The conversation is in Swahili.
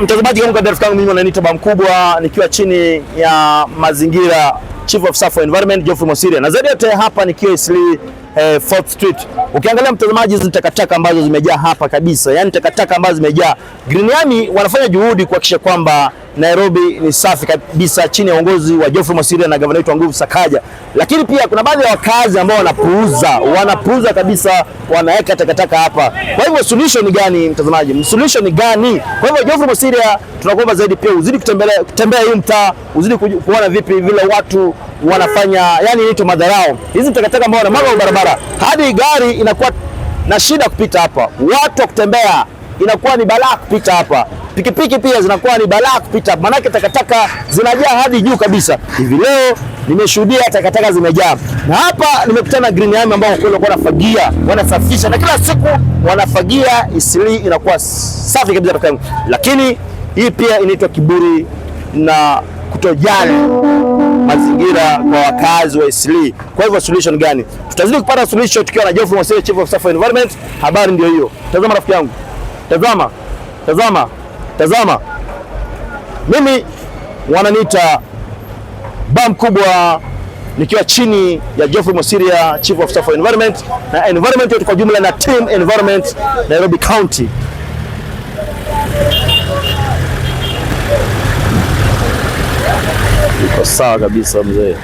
Mtazamaji kama rafiki yangu mimi wananiita Baba Mkubwa nikiwa chini ya mazingira Chief of Staff for Environment Geoffrey Mosiria. Na zaidi yote hapa nikiwa Eastleigh 4th Street. Ukiangalia mtazamaji, hizi ni takataka ambazo zimejaa hapa kabisa. Yaani takataka ambazo zimejaa. Green Army wanafanya juhudi kuhakikisha kwamba Nairobi ni safi kabisa chini ya uongozi wa Geoffrey Mosiria na gavana wetu wa nguvu Sakaja. Lakini pia kuna baadhi ya wakazi ambao wanapuuza, wanapuuza kabisa, wanaweka takataka hapa. Kwa hivyo solution ni gani mtazamaji? Solution ni gani? Kwa hivyo Geoffrey Mosiria, tunakuomba zaidi pia uzidi kutembelea kutembea hii mtaa, uzidi kuona vipi vile watu wanafanya, yani inaitwa madharau. Hizi takataka ambao wanamwaga barabara hadi gari inakuwa na shida kupita hapa, watu wa kutembea inakuwa ni balaa kupita hapa, pikipiki pia zinakuwa ni balaa kupita hapa, manake takataka zinajaa hadi juu kabisa. Hivi leo nimeshuhudia takataka zimejaa, na hapa nimekutana na Green Army ambao kweli walikuwa wanafagia, wanasafisha, na kila siku wanafagia Eastleigh inakuwa safi kabisa rafiki yangu. Lakini hii pia inaitwa kiburi na kutojali mazingira kwa wakazi wa Eastleigh. Kwa hivyo solution gani? Tutazidi kupata solution tukiwa na Geoffrey Mosiria, Chief of Staff for Environment. Habari ndio hiyo. Tazama rafiki yangu, tazama, tazama, tazama. Mimi wananiita Baba Mkubwa nikiwa chini ya Geoffrey Mosiria, Chief of Staff for Environment na environment yote kwa jumla na team environment Nairobi County. Iko sawa kabisa mzee.